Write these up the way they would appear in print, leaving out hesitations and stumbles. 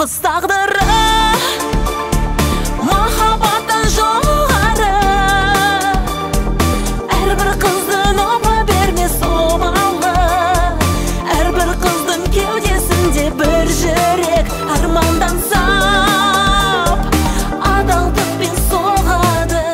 Қыз тағдыры махаббаттан жоғары, әрбір қыздың опа бермес обалы, әрбір қыздың кеудесінде бір жүрек арманданса адалдықпен соғады.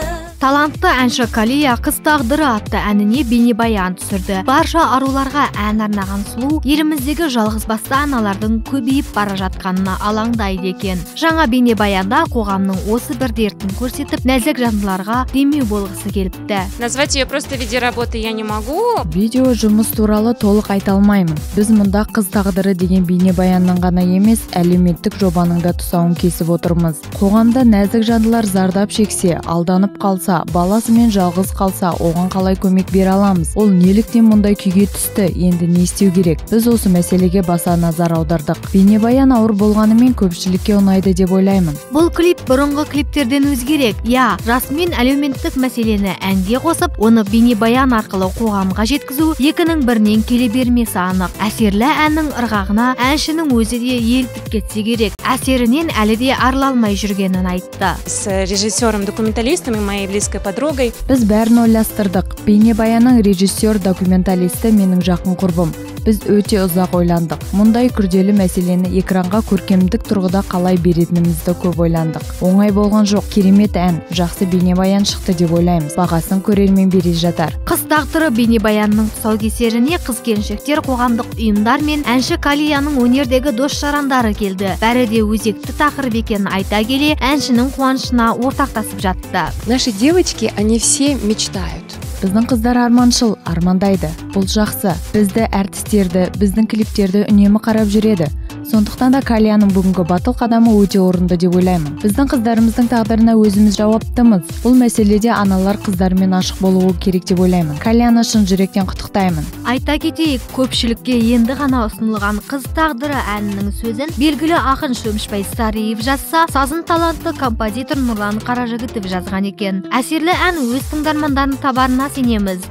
Талантты әнші Калия «Қыз тағдыры» атты әніне бейнебаян түсірді. Барша аруларға ән арнаған сұлу еліміздегі жалғызбасты аналардың көбейіп бара жатқанына алаңдайды екен. Жаңа бейнебаянда қоғамның осы бір дертін көрсетіп, нәзік жандыларға демеу болғысы келіпті. Назвать ее просто видеоработой я не могу. Видео жұмыс туралы толық айта алмаймын. Біз мұнда «Қыз тағдыры» деген бейнебаянның ғана емес, әлеуметтік жобаның да тұсауын кесіп отырмыз. Қоғамда нәзік жандылар зардап шексе, алданып қалса, баласымен жалғыз қалса, оған қалай көмек бере аламыз? Ол неліктен мұндай күйге түсті? Енді не істеу керек? Біз осы мәселеге баса назар аудардық. Бейнебаян ауыр болғанымен, көпшілікке ұнайды деп ойлаймын. Бұл клип бұрынғы клиптерден өзгерек. Иә, расымен әлеуметтік мәселені әнге қосып, оны бейнебаян арқылы қоғамға жеткізу екінің бірінен келе бермесі анық. Әсерлі әннің ырғағына әншінің өзі де елітіп кетсе керек. Әсерінен әлі де арыла алмай жүргенін айтты. С режиссером-документалистом и моей близкой подругой. Біз бәрін ойластырдық. Бейнебаянның режиссер документалисті менің жақын құрбым. Біз өте ұзақ ойландық. Мұндай күрделі мәселені экранға көркемдік тұрғыда қалай беретінімізді көп ойландық. Оңай болған жоқ. Керемет ән, жақсы бейнебаян шықты деп ойлаймыз. Бағасын көрермен бере жатар. «Қыз тағдыры» бейнебаянының тұсаукесеріне қыз келіншектер, қоғамдық ұйымдар мен әнші Калияның өнердегі дос жарандары келді. Бәрі де өзекті тақырып екенін айта келе, әншінің қуанышына ортақтасып жатты. Наши девочки, они все мечтают. Біздің қыздар арманшыл, армандайды. Бұл жақсы. Бізді, әртістерді, біздің клиптерді үнемі қарап жүреді. Сондықтан да Калияның бүгінгі батыл қадамы өте орынды деп ойлаймын. Біздің қыздарымыздың тағдырына өзіміз жауаптымыз. Бұл мәселеде аналар қыздарымен ашық болуы керек деп ойлаймын. Калияны шын жүректен құттықтаймын. Айта кетейік, көпшілікке енді ғана ұсынылған «Қыз тағдыры» әнінің сөзін белгілі ақын Шөмішбай Сариев жазса, сазын талантты композитор Нұрлан Қаражігітов жазған екен. Әсерлі ән өз тыңдармандарын табарына сенеміз.